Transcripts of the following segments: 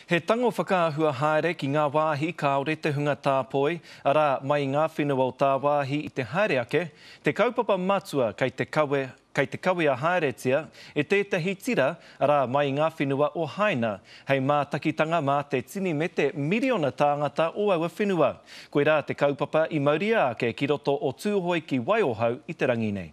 He tango whakaahua haere ki ngā wāhi kāore te hunga tāpoi, arā, mai i ngā whenua o tāwāhi i te haere ake, te kaupapa matua kei te kawe, kei te kawea haeretia e tētahi tira, arā, mai i ngā whenua o Haina, hei mātakitanga mā te tini me te miriona tāngata o aua whenua. Koirā te kaupapa i mauria ake ki roto o Tūhoe ki Waiohau i te rangi nei.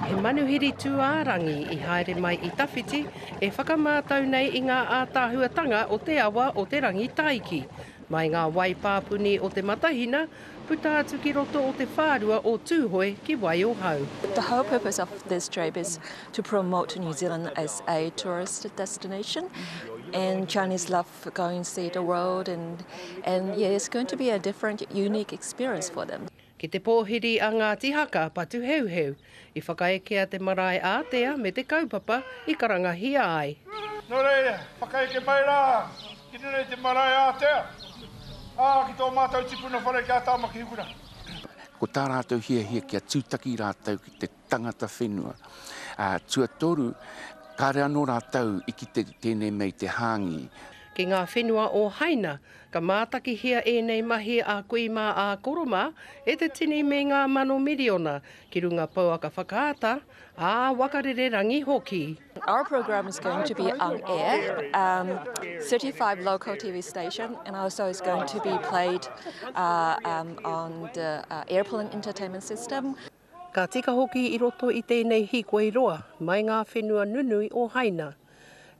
He manuhiri tūārangi i haere mai i tawhiti e whakamātau nei i ngā ātaahuatanga o te awa o Te Rangitaiki. Mai ngā wai pāpuni o Te Matahina, puta atu ki roto o te whārua o Tūhoe ki Waiohau. The whole purpose of this trip is to promote New Zealand as a tourist destination and Chinese love going see the world and and yeah it's going to be a different unique experience for them. Ki te pōhiri a Ngāti Haka, Patuheuheu, i whakaekea te marae ātea me te kaupapa i karangahia ai. Nō reira, whakaeke mai rā ki runga i te marae ātea, ā, ki tō mātou tipuna whare ki a Tāmaki Hukura. Ko tā rātou hiahia kia tūtaki rātou ki te tangata whenua. Ā, tuatoru, kāre anō rātou i kite tēnei mea i te hāngī. Ki ngā whenua o Haina, Ka mātakihia ēnei mahi a kui mā a koro mā e te tini me ngā mano miriona ki runga pouaka whakaata, ā, waka rererangi hoki. Our program is going to be on air, um, 35 local TV station and also is going to be played uh, um, on the uh, airplane entertainment system. Ka tika hoki i roto i tēnei hīkoi roa mai ngā whenua nunui o Haina.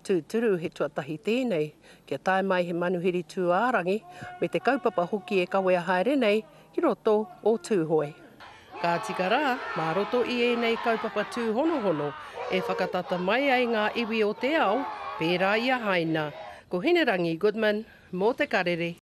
Tūturu he tuatahi tēnei kia tae mai he manuhiri tūārangi me te kaupapa hoki e kawea haere nei ki roto o Tūhoe. Ka tika rā, mā roto i ēnei kaupapa tūhonohono e whakatata mai ai ngā iwi o te ao pērā i a Haina. Ko Hinerangi Goodman mō Te Karere.